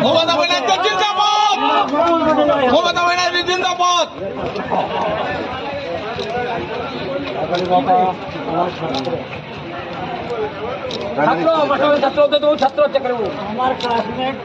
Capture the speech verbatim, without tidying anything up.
মমতা ব্যানার্জি জিন্দাবাদ। মমতা ব্যানার্জি জিন্দাবাদ। ছাত্র, ছাত্র, ছাত্র, ছাত্র, ছাত্র, ছাত্র। আমার ক্লাসমেট।